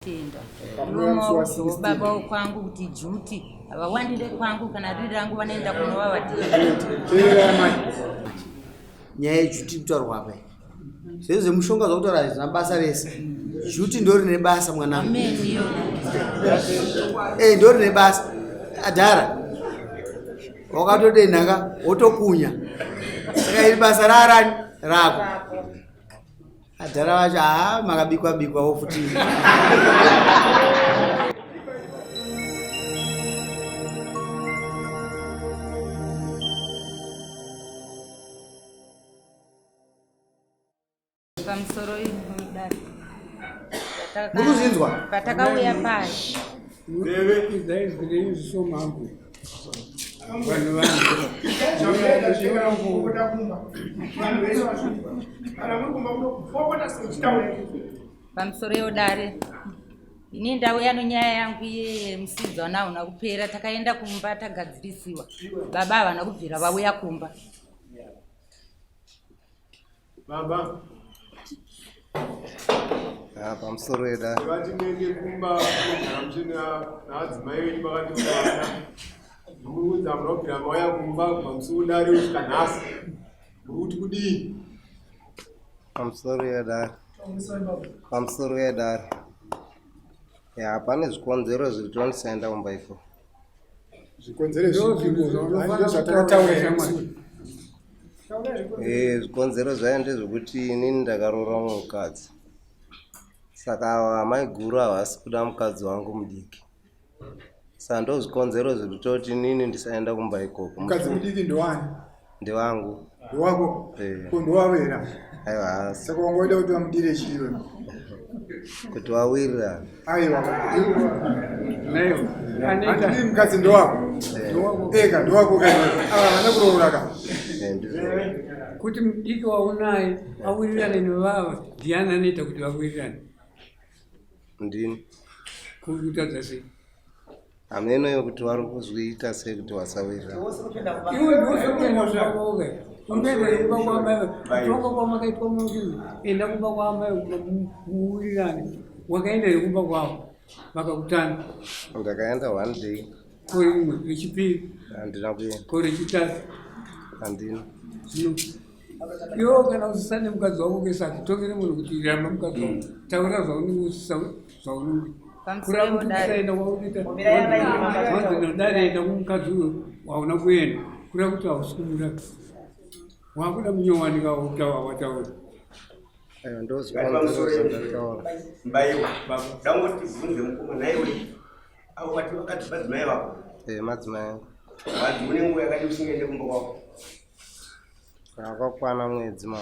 Tenda. Pamurume musi wa 16. Baba wokwangu kuti juti havawandire kwangu kana riri rangu vanoenda kunova vatenda. Teererai mai. Nyaya yejuti kutaurwa apa iyi. Zvezvo zvemushonga zvakutaura hazvina basa rese. Juti ndo rine basa mwanangu. Amen iyona. Eh ndo rine basa. Adhara. Wakatodenha ka wotokunya. Saka iri basa raarani rako. Adhara vacho haa makabikwa bikwawo futi. Pamusoro idare. Muri kuzvinzwa? Patakauya paye. Pamusoro yodare ini ndauya nonyaya yangu iye musidzwana hauna kupera takaenda kumba tagadzirisiwa baba havana kubvira vauya kumba Baba. Ah, pamusoro yeda. Vati muende kumba kugara muchine naadzimai venyu vakati mwana. Muudza hamuna kubvira mauya kumba kubva musi udari kusvika nhasi. Muri kuti kudii? Pamusoro yedare. Pamusoro yedare. Ya, pane zvikonzero zviri tondisaenda kumba ikoko. Zvikonzero zvatakataura here musi uyu? Eh, zvikonzero zvayo ndezvekuti inini ndakaroora mumwe mukadzi saka ava amaiguru havasi kuda mukadzi wangu mudiki saka ndo zvikonzero zviri kutoti inini ndisaenda kumba ikoko Mukadzi mudiki ndowani? Ndewangu. Ndowako? Eh. Ko ndowavo here? Aiwa haasi. Saka wanga waida kuti vamudire chii Kuti wawirirana. Aiwa. Handidi mukadzi ndowako. Eh. Eka ndowako ka. Ava havana kuroora ka. Eh, ndizvo. Kuti mudiki waunaye awirirane nevava ndiani anoita kuti vawirirane? Ndini. Kutadza sei? Hameno yekuti vari kuzviita sei kuti vasawirira. Iwe ndiwe usikuenda kumba kwako unoenda kumba kwaamai kutonga kwamakaitwa muti enda kumba kwaamai muwirirane wakaenda here kumba kwavo vakakutana Ndakaenda one day. Gore rimwe rechipiri. Handina kuenda. Gore rechitatu. Handina. Zvino iwe kana usisane mukadzi wako kuisa tongere munhu kuti ramba mukadzi wako taura zvaunenge usisa zvaunenge kureva kuti usaenda kwaunoita wanzi nadare enda kumukadzi uyo wauna kuenda kureva kuti hausi kumuda wakuda munyowani wataura Aiwa ndozvikonzero zvandataura. Mbaiwa dangoti bvunze mukoma naiwe avo vati vakati madzimai vako Eh, madzimai angu. Vadzi une nguva yakati usingaende kumba kwako Zvakakwana mwedzi ma.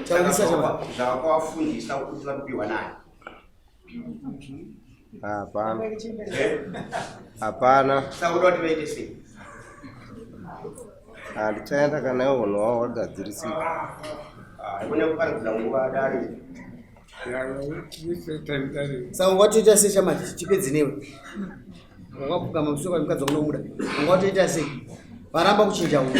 Taurisa chama. Zvakawafundisa kuti vanopiwa nani? Hapana. Eh? Hapana. Saka unoda kuti vaite sei? Handichaenda kana iwo unhu hwavo hwagadzirisika. Ah, ikone kuparadzira nguva dare. Saka ungatoita sei chama chipedzi newe? Wakapfugama musoro pamukadzi waunomuda. Ungatoita sei? Varamba kuchinja unhu.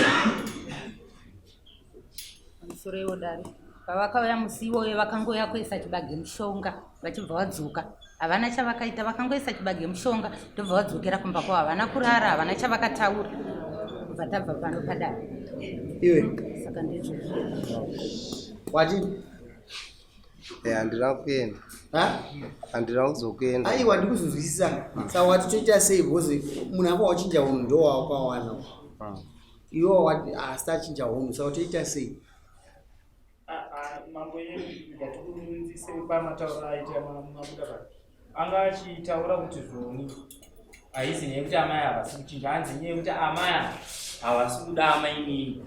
Pamusoro iwo dare. Pavakauya musi iwoyo vakangouya kuisa chibage mushonga vachibva vadzoka. Havana chavakaita vakangoisa chibage mushonga ndobva vadzokera kumba kwavo. Havana kurara, havana chavakataura. Kubva tabva pano padare. Iwe. Saka ndizvozvo. Wati? Eh, handina kuenda. Ha? Handina kuzokuenda. Aiwa ndikuzonzwisisa. Saka wati toita sei because munhu ako wachinja unhu ndowawakawana. Iwe wati asi achinja hunhu saka toita sei? Mambo yedu ngatikurunzise pamatauro aita mabuda pano. Anga achitaura kuti zvoni haisi nyaya yekuti amai havasi kuchinja, hanzi nyaya yekuti amai havasi kuda amainini.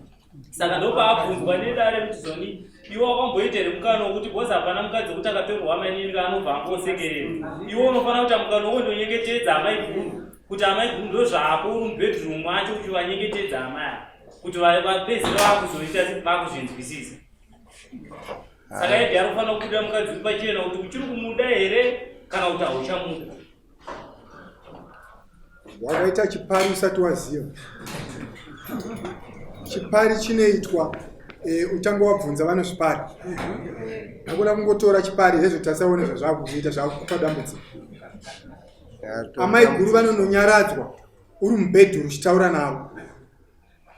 Saka ndopaabvunzwa nedare kuti zvoni iwe wakamboita here mukana wekuti bhozi hapana mukadzi wekuti akatorwa amainini kaanobva angosekerera. Iwe unofanira kuita mukana wekundonyengetedza amai guru kuti amai guru ndozvako uri mubedroom macho uchivanyengetedza amai ava kuti vapedzisire vakuzoita vakuzvinzwisisa. Saka edi anofanira kubuda mukadzi uri pachena kuti uchiri kumuda here kana kuti hauchamuda. Wakaita chipari usati waziva. Chipari chinoitwa. Eh, utange wabvunza vanozvipari hakuna kungotora chipari hezvo tasaone zvazvakukuita zvakukupa dambudziko amai guru vanononyaradzwa uri mubhedhuru uchitaura navo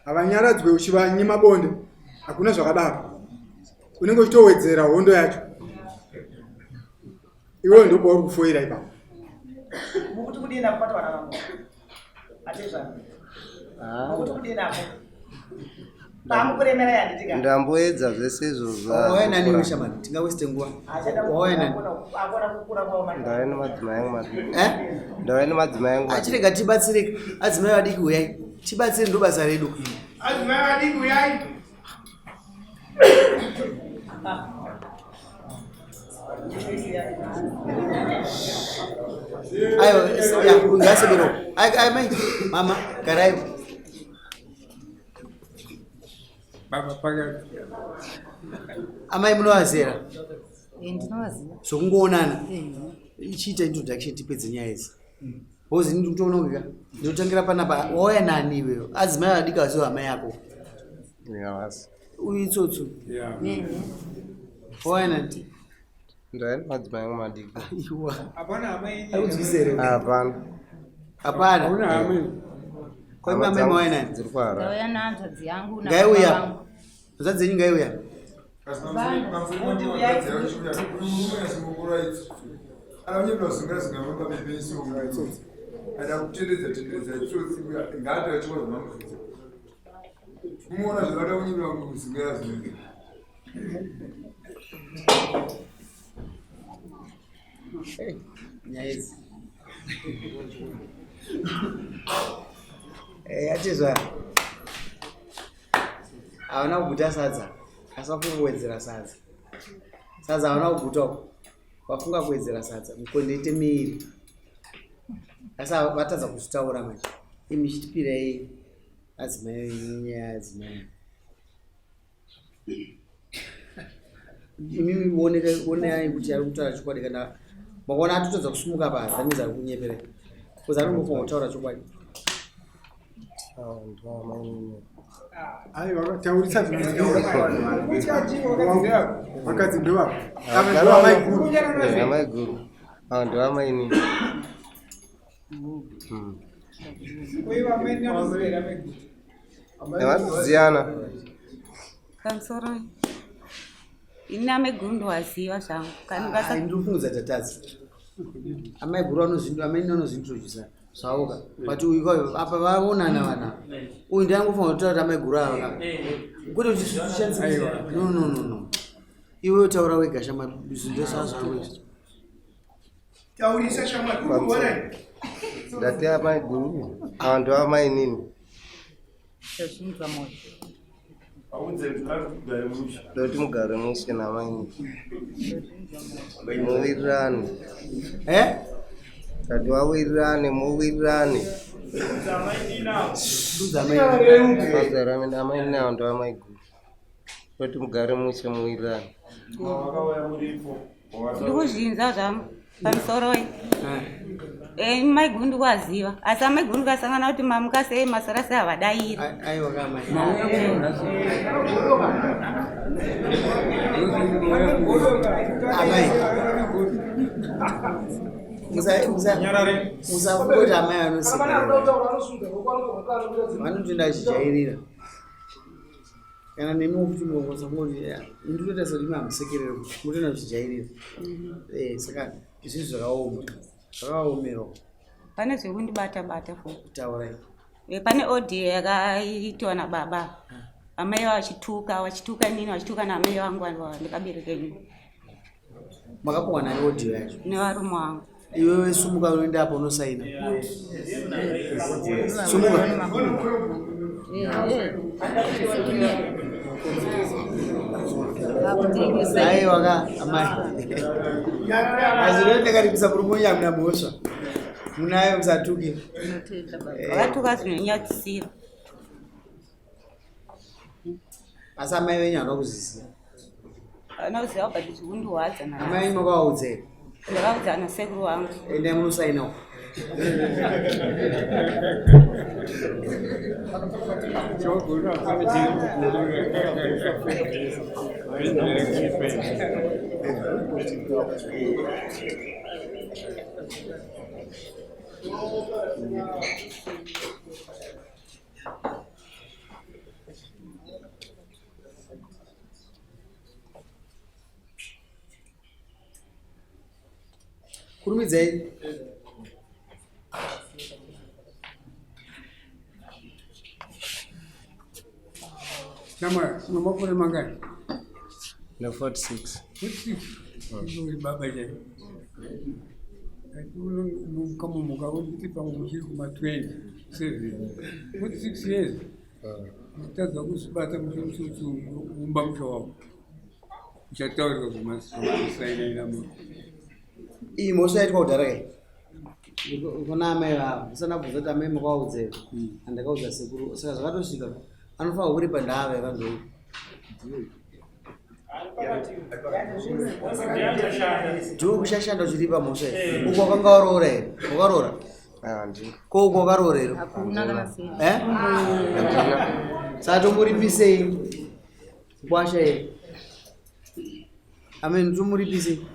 havanyaradzwe uchivanyima bonde hakuna zvakadaro unenge uchitowedzera hondo yacho iwewe ndopauri kufoira ipapo mukuti kudini apo pati vana vangu atezvana mukuti kudini apo pamukuremera yanditika Ndamboedza zvese izvozvo. Wauya nani iwe shamani? Tingaweste nguva. Wauya nani? akona kukura kwavo manje Ndauya nemadzimai angu madiki. Eh? Ndauya nemadzimai angu madiki. Achirega tibatsireke. Adzimai vadiki huyai. Tibatsire ndo basa redu. Adzimai vadiki uyai. Ayo, ya, ngasebero. Ai ai mai, mama, garai. Baba pakati. Amai munovazera. Eh, ndinovaziva Zvokungoonana. Eh. Ichiita introduction tipedze nyaya idzi. Because ini ndikutoona kuti ka, ndinotangira panapa wauya nani iwewe? Adzimai vadiki vaziva hama yako. Yavasi. Uyu itsotso. Yeah. Wauya nani? Ndauya nemadzimai angu madiki. Iwa. Hapana hama yenyu. Arikudzwisa here? Hapana. Hapana. Hauna hama. Kwa imi amai mauya nani? Dziri kuHarare. Ndauya nehanzvadzi yangu Ngaiuya. nababa vangu. Hanzvadzi yenyu ngaiuya. Ada kutendedza tendedza itsotsi ngaati achiwa zvamamubvunza kumuona zvakada kunyimira kuzungera zvinenge Nyaya idzi. Eh, atizwa. Havana kuguta sadza. Asi vafunga kuwedzera sadza. Sadza havana kuguta uko. Vafunga kuwedzera sadza. Mukonde ite miiri. Asi vatadza kuzvitaura manje. Imi chitipirei adzimai nyaya adzimai. Imimi onai kuti ari kutaura chokwadi kana makaona atotadza kusumuka pa that means ari kunyeperera. Because ari kungofunga kutaura chokwadi. Aiwa, taurisa vakadzi ndovavo. Ava ndovamai guru. Amai guru. Ava ndovamainini. Vanoziyana. Pamusoro ini amaiguru ndowaziva zvangu kana basa Ndiri kufungudza tatadza. Amai guru vanozindu amai vanozintrodusa zvavo ka. But uyu kwayo apa vaonana vana. Uyu ndiye angofunga kutaura kuti amai guru ava ka. Kwete kuti tishandise. No no no no. Iwe taura wega shama zvinhu zvazvo izvi. Taurisa shamwari uri kuona Ndati amai guru. Ava ndovamainini. Ndozvinzwa moyo. Ndoti mugare mushe namainini. Muwirirane. Eh? Tati wawirirane, muwirirane. Udza amai. Amainini ava ndovamai guru. Ndoti mugare mushe muwirirane. Ndikuzvinzwa zvangu pamusoroi. Eh, maiguru ndikuwaziva asi amaiguru ndikasangana kuti mamuka sei masara sei havadairi. Aiwa ka amai. Amai. Musafunga kuti amai vanosekerera. Vanotoenda vachijairira. Kana nemi wokuti munomusafunga kuti ndinotoita sekuti imi hamusekerere mutoenda muchijairira. Eh, saka izvi zvakaoma. Zvakaomerawo Pane zvekundibata bata fo. kutaura. Eh, pane audio yakaitwa nababa amai vachituka vachituka inini vachituka naamai vangu ndikabereka ini Makapuwa nani audio yacho? nevarume vangu. Iwewe sumuka unoenda apo unosaina. Sumuka. Aiwa ka amai. Azvino ndakaripisa murume wenyu hamuna mhosva. Munayo musatuke. Vakatuka zvinonyadzisira. Asi amai venyu havana kuzviziva. Havana kuziva but zvikundirwadza Amai venyu makavaudza here? Ndakaudza nasekuru vangu. Endai munosainawo. Kurumidzai. Shamwari, une makore mangani? Ne 46. 46. Uri baba chaivo. Unokamuka kuti pamwe uchiri kuma 27. 46 years. Kutadza kuzvibata muchiumba musha wako. Uchataurika kumasainaina munhu. Iyi mhosva yaitwa kudhara kai? Kuna amai vavo. Ndisana kubvunza kuti amai makawaudza here? Andakaudza sekuru. Saka zvakatosvika. Anofanira kuripa ndava yakanzoi. Ndiwo kushashanda uchiripa mhosva here? Uko wakanga waroora here? Wakaroora? Ko uko wakaroora here? Hakuna kana sei. Eh? Saka tomuripisei? Kwasha here? Amen, tomuripisei?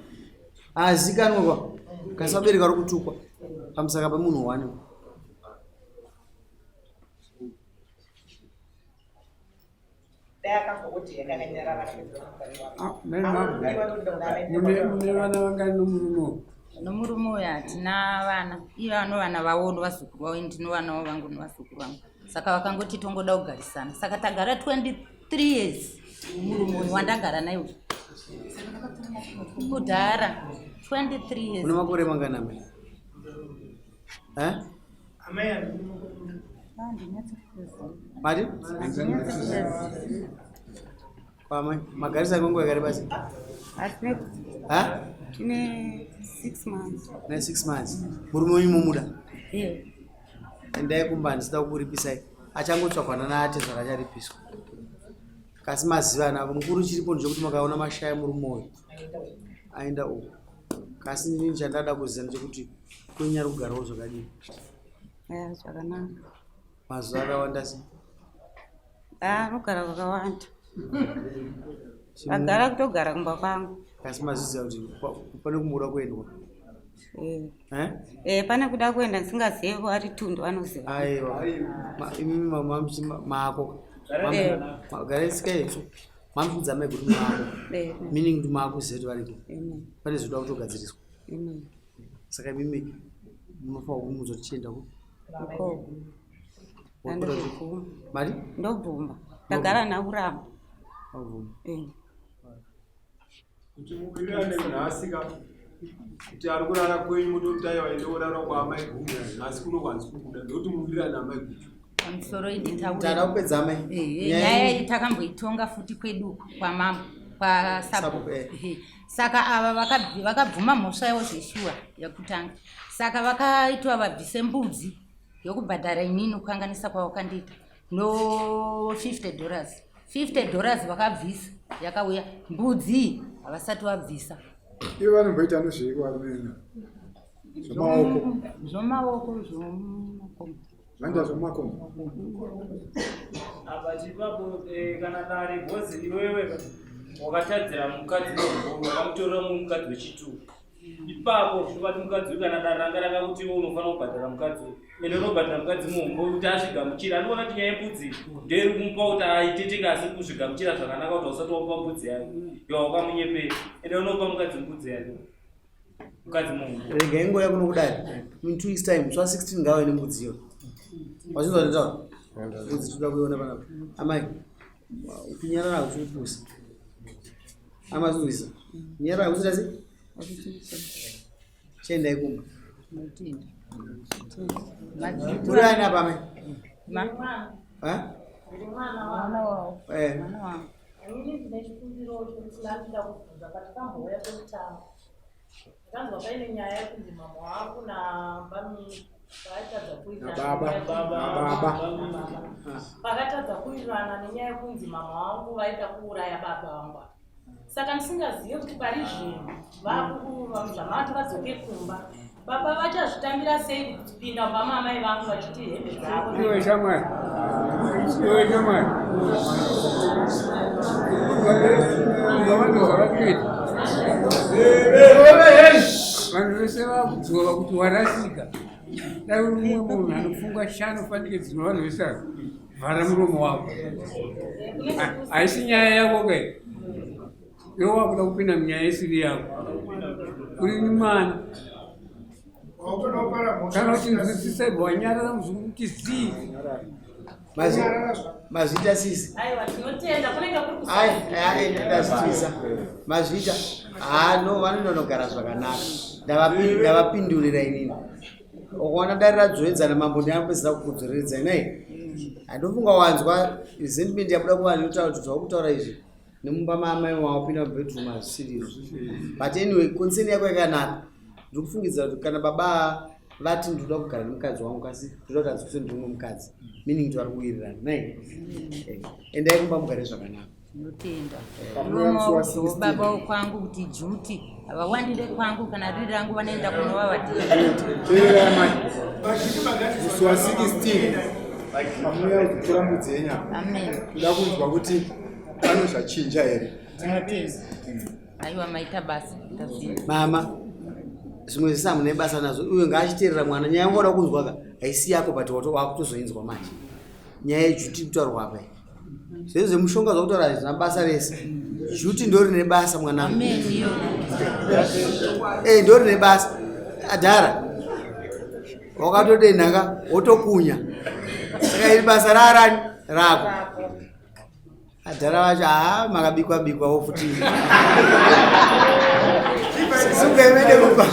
Azikanwe kwa. Kasi vabereki vari kutukwa pamusaka pemunhu wani. Ah, mune vana vangani nomurume uyu? Nomurume uyu hatina vana, iye ano vana vavo nevazukuru vavo, ini ndino vanawo vangu nevazukuru vangu. Saka vakangoti tongoda kugarisana, saka tagara 23 years murume uyu wandagara naye uyu kudhara 23 years. Une makore mangani amai? Eh? Mari? Kwamai, magarisa kwenguva yakareba sei? Ha? Tine 6 months. Ne 6 months. Murume wenyu momuda? Yeah. Endai kumba handisida kukuripisai. Achangotsvagwa nana atezvara acharipiswa. Kasi mazivana avo mukuru chiripo ndechekuti makaona mashaya murume uyu. Aenda uku. Kasi inini chandada kuziva ndechekuti kwenyu ari kugarawo zvakadii? Yeah, zvakanaka. Mazuva akawanda sei? Ah, anogara kwakawanda. Agara kutogara kumba kwangu. Kasi mazviziva kuti pane kumuda kuendwa. Eh. Eh? Eh, pane kuda kuenda ndisingazive ari tundu anoziva. Aiwa. Imimi mako. Eh. Garai sikai. Mamuudza mai kuti mako. Eh. Meaning kuti makuziva kuti variko. Amen. Pane zvinoda kutogadziriswa. Amen. Saka imimi munofanira kumuudza kuti chienda ku. Ikoko. Andobvuma. Mari? Ndobvuma. Ndagara nakuramba. Wabvuma. Eh. Kuti muwirirane nhasi ka kuti ari kurara kwenyu mototi aiwa ende orara kwaamai guru nhasi kuno kwanzi kubuda ndokuti muwirirane amai guru. Pamusoro inditaure. Tada kupedza amai. Nyaya iyi takamboitonga futi kwedu kwamambo kwasabhuku. Saka ava vakabvuma mhosva yavo zveshuwa yekutanga. Saka vakaitwa vabvise mbudzi yokubhadhara inini kukanganisa kwavakandiita no $50. $50 vakabvisa yakauya mbudzi havasati vabvisa. Ivo vanomboita nezveiko varume? Zvemaoko. Zvemaoko zvomakomo. Vanoita zvomakomo. Apa chipapo kana dare bhozi iwewe wakatadzira mukadzi wemukuru wakamutorera mumwe mukadzi wechitu. Ipapo zvinobati mukadzi uyu kana dare ranga rakakuti iwe unofanira kubhadhara mukadzi uyu. Ende unobhadhara mukadzi muhombo kuti azvigamuchire. Anoona kuti nyaya yembudzi ndeiri kumupa kuti aitete kasi kuzvigamuchira zvakanaka kuti usati wamupa mbudzi yake. Iwe wakamunyepera. Ende unopa mukadzi mbudzi yake. Mukadzi muhombo. Regai nguva yakuno kudai. In 2 weeks time, musi wa 16 ngava ine mbudzi iyo. Wazvinzwa nditaura? Mbudzi toda kuiona panapa. Amai, kunyarara hakusi kupusa. Amai zvinzwisa. Kunyarara hakusi sei? Chiendai kumba. Uri ani apa amai? Ha? Eh. Inini ndine chikumbiro chekuti ndandida kubvunza patakambouya pekutanga. Ndakanzwa paine nyaya yekunzi mama wangu nabami vaitadza kuwirirana Nababa. Nababa. Vakatadza kuwirirana nenyaya yekunzi mama wangu vaida kuuraya baba vangu. Saka ndisingazive kuti pari zvino zvamati vadzoke kumba. Baba vachazvitambira sei kupinda mumba maamai vangu vachiti hembe dzavo? Iwe shamwari, iwe shamwari, vanhu zvavakuita, vanhu vese vakudzova kuti warasika. Dai uri mumwe munhu anofunga shanu fanike dzino vanhu vese ava, vhara muromo wako. Haisi nyaya yako kai. Iwe wakuda kupinda munyaya isiri yako. Uri mwana. Kana uchinzwisisa ibva wanyarara muzukuru kuti zii. Mazviita sisi. Aiwa tinotenda kunenge kuri Ai, ai, ndazvitwisa. Mazviita. Ah no, vanondonogara zvakanaka. Ndavapindurira inini. Ukaona dare radzoedzana mambo ndianopedzisa kukudzoreredza inai. Handofunga wanzwa resentment yabuda kuvanhu yotaura kuti zvakutaura izvi. Nemumba maamai wawapinda mubedroom hazvisiri izvo. But anyway, concern yako yakanaka. Ndiri kufungidzira kuti kana baba vati ndinoda kugara nemukadzi wangu kasi ndoda kuti adzikise ndiri mumwe mukadzi. Meaning kuti vari kuwirirana. Nai? Eh, endai kumba mugare zvakanaka. Ndinotenda. Pamuya musi wa Ivo 16. baba kwangu kuti juti havawandire kwangu kana riri rangu vanoenda kunova vadii. Teererai amai. Musi wa 16 pamuya kuzotora mbudzi yenyama. Amen. Kuda kunzwa kuti pane zvachinja here. Tinotenda. Aiwa maita basa. Tazvinzwa. Mama, zvimwe zvese hamuna basa nazvo. Uyo ngaachiteerera mwana. Nyaya yangu wada kunzwa ka haisi yako but wakutozoinzwa manje. Nyaya yejuti kutaurwa apa iyi. Zvese zvemushonga zvakutaura hazvina basa rese. Juti ndo rine basa mwanangu. Amen iyo. Eh, ndo rine basa. Adhara. Wakatodenha ka wotokunya. Saka iri basa raarani rako. Adhara vacho haa makabikwa bikwa wo futi. Sunga imene kupa.